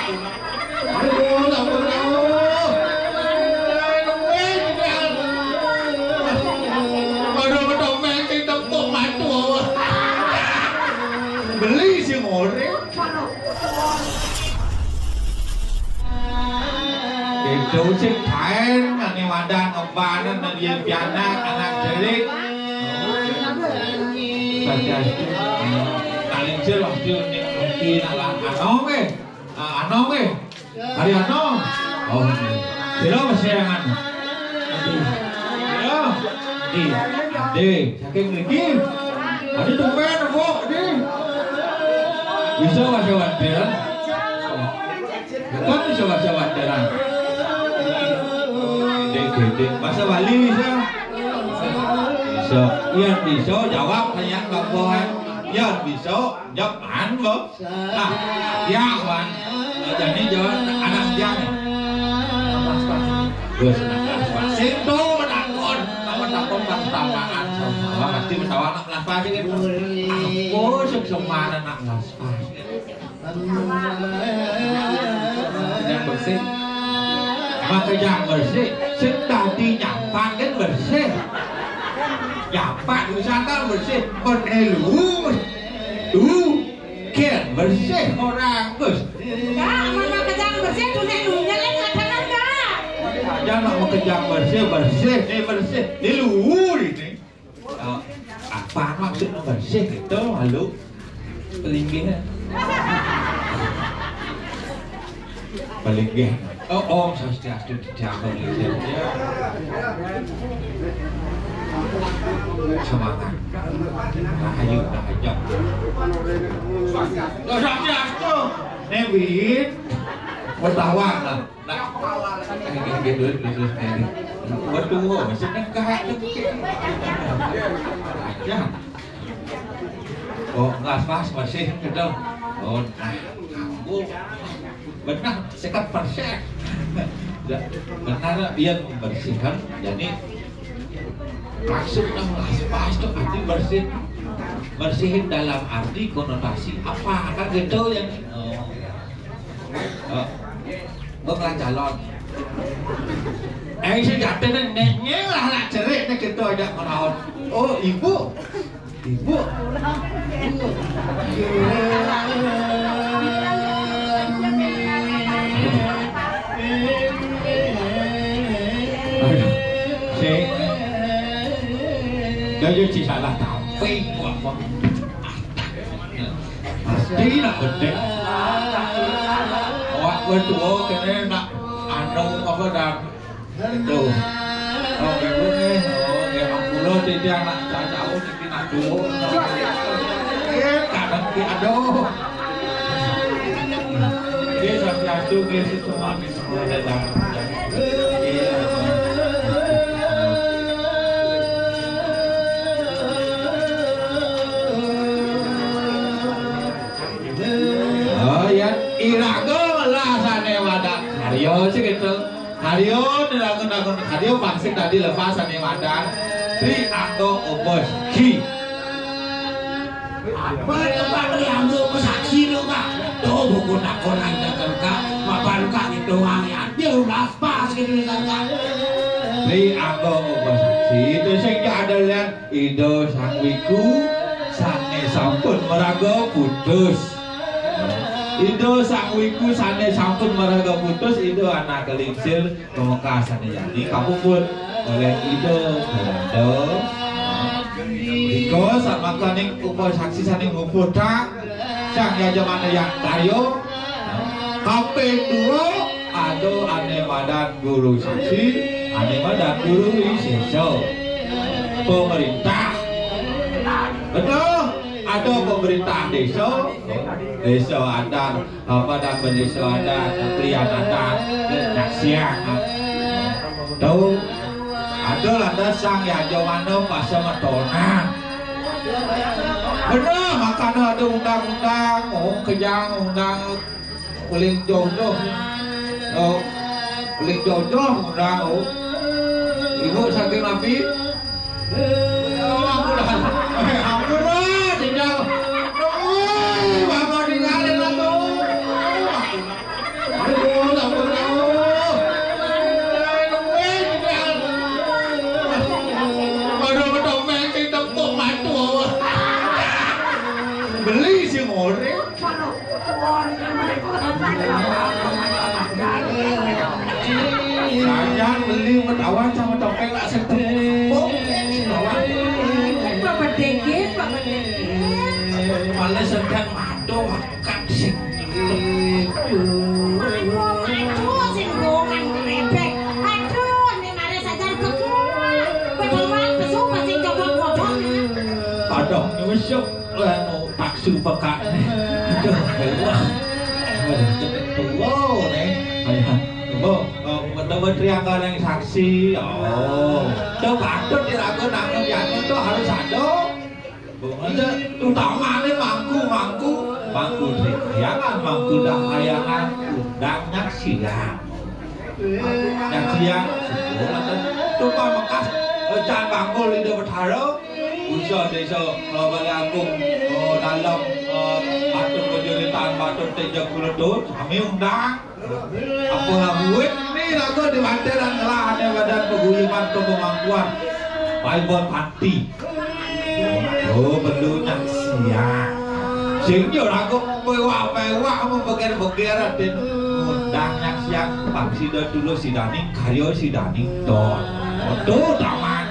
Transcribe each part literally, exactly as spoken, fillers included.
Aduh, ampun, ampun. Aduh, betomel sing tepuk matu. Beli sing oré. Itu sing kain, ane wadah ngebanen, yen pianak, anak jelik. Saja itu. Paling sih waktu ini, mungkin anak, anak, eh. Ah, Anom, eh. Hari Anom. Oh, iya. Sira mesti yang anu. Adi. Sira. Adi. Adi. Saking mriki. Adi tumben, Bu. Adi. Bisa bahasa Wandiran? Bukan bisa bahasa Wandiran. Dik, dik, dik. Bahasa Bali bisa? Bisa. Iya, bisa. Jawab, sayang, Bapak. Iya, bisa. Jawab, an, Bu. Nah, ya, Wan. Nah, jadi jawab anak dia nih. Wes, anak kelas pas. Sing tuh, takon. Takon, takon, pas tamaan sama. Pasti mesti anak kelas pas iki. Apa sing semana anak kelas pas? Yang bersih. Maka yang bersih, sing tadi nyampak kan bersih. Nyampak wisata bersih, penelu. Tuh. Ken bersih orang, Gus. Kak, mana kejang bersih, dunia dunia kan kadang kan, Kak. Aja nak mau kejang bersih, bersih, ini bersih. Ini luhur ini. Oh, apa maksudnya bersih itu, malu? Pelinggih. Pelinggih. Oh, Om Swastiastu, dijamin ya. Semangat. Rahayu, rahayu. Om Swastiastu. Nih, Win. Mau tawa lah. Nah, gitu, gitu, gitu. Waduh, maksudnya enggak ada. Aja. Oh, nggak pas, masih gitu. Oh, nah, aku benar, sekat persen. Ya, benar, dia membersihkan, jadi maksudnya nggak pas tuh arti bersih. Bersihin dalam arti konotasi apa, kan gitu ya. Oh. Oh. Mbok lan calon. Eh, sing jatene nek nying lah nak jerik nek gitu aja menawa. Oh, ibu. Ibu. Aduh, sing. Lah, yo, salah tapi kok. Pasti nak bedek. Awak wis tuwa kene nak anu apa dan itu. Oh, nggih, nggih. Oh, nggih, ampun, dadi anak cacau niki nak tuwa. Eh, kadang ki, aduh. Nggih, sami adu, nggih, sesuai, nggih, sesuai, nggih. Oh, ya, iraga lah sane wadah karya sih gitu. Karya, iraga, iraga, karya pasti tadi lepas sane wadah. Tri Angga Opo Saksi. Apa itu, Pak, Tri Angga Opo Saksi lho, Pak? Tuh, buku takonan datang, Kak. Mapan, Kak, itu wangi ati, ulas pas gitu, Kak. Tri Angga Opo Saksi. Itu sing ada lihat. Ida Sang Wiku sane sampun maraga putus. Ida Sang Wiku sane sampun maraga putus, Ida anak kelingsir pamekasane yani kapuput oleh Ida Belanda. Ika samakaning Opo Saksi sane muputang Sang Yajamana Yang Karya. Kaping dua, ada ane madan guru saksi, ane madan guru siswa. Pemerintah. Betul? Ada pemerintah desa, desa adat, apa dan desa adat, pelian adat, nyaksian. Tuh, ada lantas Sang Yajamana Pasemetonan. Bener, makanya ada undang-undang, oh, kejang undang, paling jodoh. Oh, paling jodoh undang, oh. Ibu saking nabi. Oh, ampun, ampun, tidak. Oh, bapak tinggalin lah tuh. Liwet awan sama topeng lak sedeng. Oh, awan. Bapak Degit, Bapak Degit. Malah sedang madu makan sing. Aduh, aduh, sing gongan ngerebek. Aduh, ini mare sajan betul. Betul banget, besu masih coba bodong. Aduh, nyusuk. Anu, taksu pekak. Aduh, Allah. Aduh, cepet tuwa, nih. Ayah, oh, oh, ketemu triangle yang saksi. Oh, itu patut dilakukan, yang itu harus ada. Pokoknya utamanya mangku, mangku, mangku Tri Kayangan, mangku Dah Kayangan, undang nyaksian. Nyaksian, sekolah kan. Coba bekas, eh, Cang Bangkul di Betara. Usa desa, eh, Balai Agung, eh, dalam, eh, Batur Bejuritan, Batur Teja Kuledo, kami undang. Apa buat ni lagu di Banten dan ngelah ada badan peguyuman kebemangkuan. Paibon panti. Oh, perlu nyaksian. Sing yo lagu mewah-mewah, mau beger-beger, dan undang nyaksian. Bang sida dulu sidaning karya sidaning ton. Waduh, taman.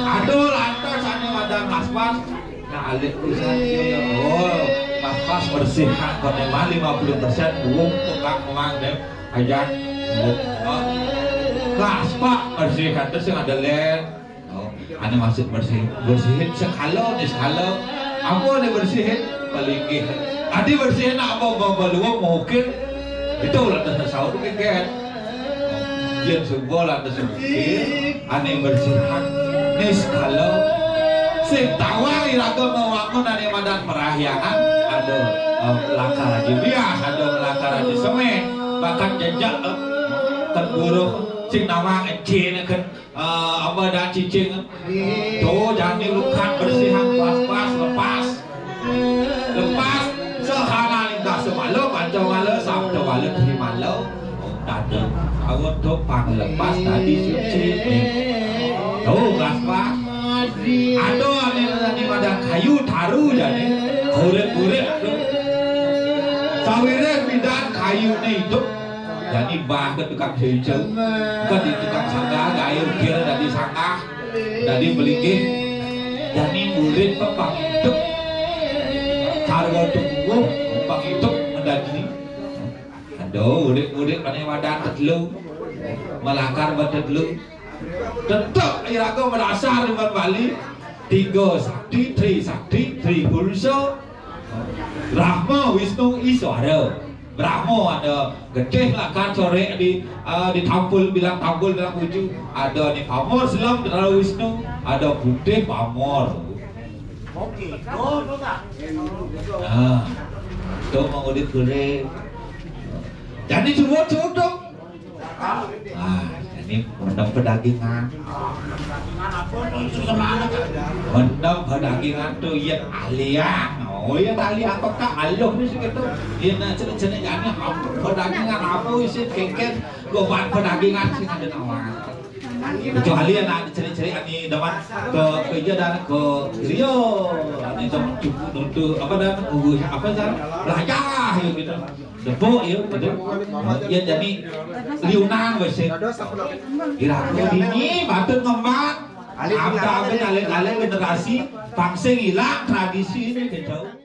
Aduh, lantas ane wadah mas-mas. Nah, alik pisan dia ya. Oh, pas-pas bersih kan, kono mah lima puluh persen buung, tukang mang deh. Aja. Oh. Pas, Pak, bersih kan, terus yang ada len. Oh, ane maksud bersih, bersihin sekalo nih, sekalo. Apa nih bersihin? Palinggih. Adi bersihin apa? Bawa luwung mungkin. Itu lah dasar sahur kan. Yen sumbo lan sugih, ane bersihan. Nis kalau sing tawang iraga mawangun ane madan perahyangan, ada, eh, lakar aja bias, ada lakar aja semeh, bahkan jejak, eh, tengguruh sing nawang encin kan, eh, apa dan cicing. Tuh, jani lukat bersihan pas-pas lepas. Lepas sehana ning dasa mala, panca mala, sabda mala, tri mala. Tanda. Aku tuh pang lepas tadi suci. Tuh, pas-pas. Aduh, ane tadi pada kayu taru jani. Kurit-kurit tuh. Sawire bidan kayu nih hidup. Jani bah ke tukang hijau. Ke di tukang sanggah, gawe ugil dadi sanggah. Dadi melinggih. Jani murid pepang hidup. Sarwa tubuh pepang hidup mendadi. Aduh, murid-murid ane wadah tedlu. Melakar wadah tedlu. Tetep iraga mendasar di Bali. Tiga sakti, tri sakti, tri pursa. Brahma, Wisnu, Iswara. Brahma ada getih lakar corek di, eh, di tampul bilang tampul bilang uju. Ada ni pamor selam terlalu Wisnu, ada putih pamor. Oke, go, go, Kak. Nah, tu mengudit gede. Jadi cuba cuba dong. Ah, ini mendem pedagingan. Mendem pedagingan tu iya alian. Oh iya tali apa kak aluh ni segitu. Iya nak cenik-cenik jani apa pedagingan apa isi kengken gobat pedagingan sing ada nawar. Kecuali anak cenik-cenik ani dapat ke kerja dan ke Rio. Ani tu cukup nuntu apa dan ugus apa dan belajar gitu. Tepuk ya, betul. Ya jadi liunan wis. Iraga dini patut ngembang. Ada-ada alih-alih generasi pangsing ilang tradisi ini gitu.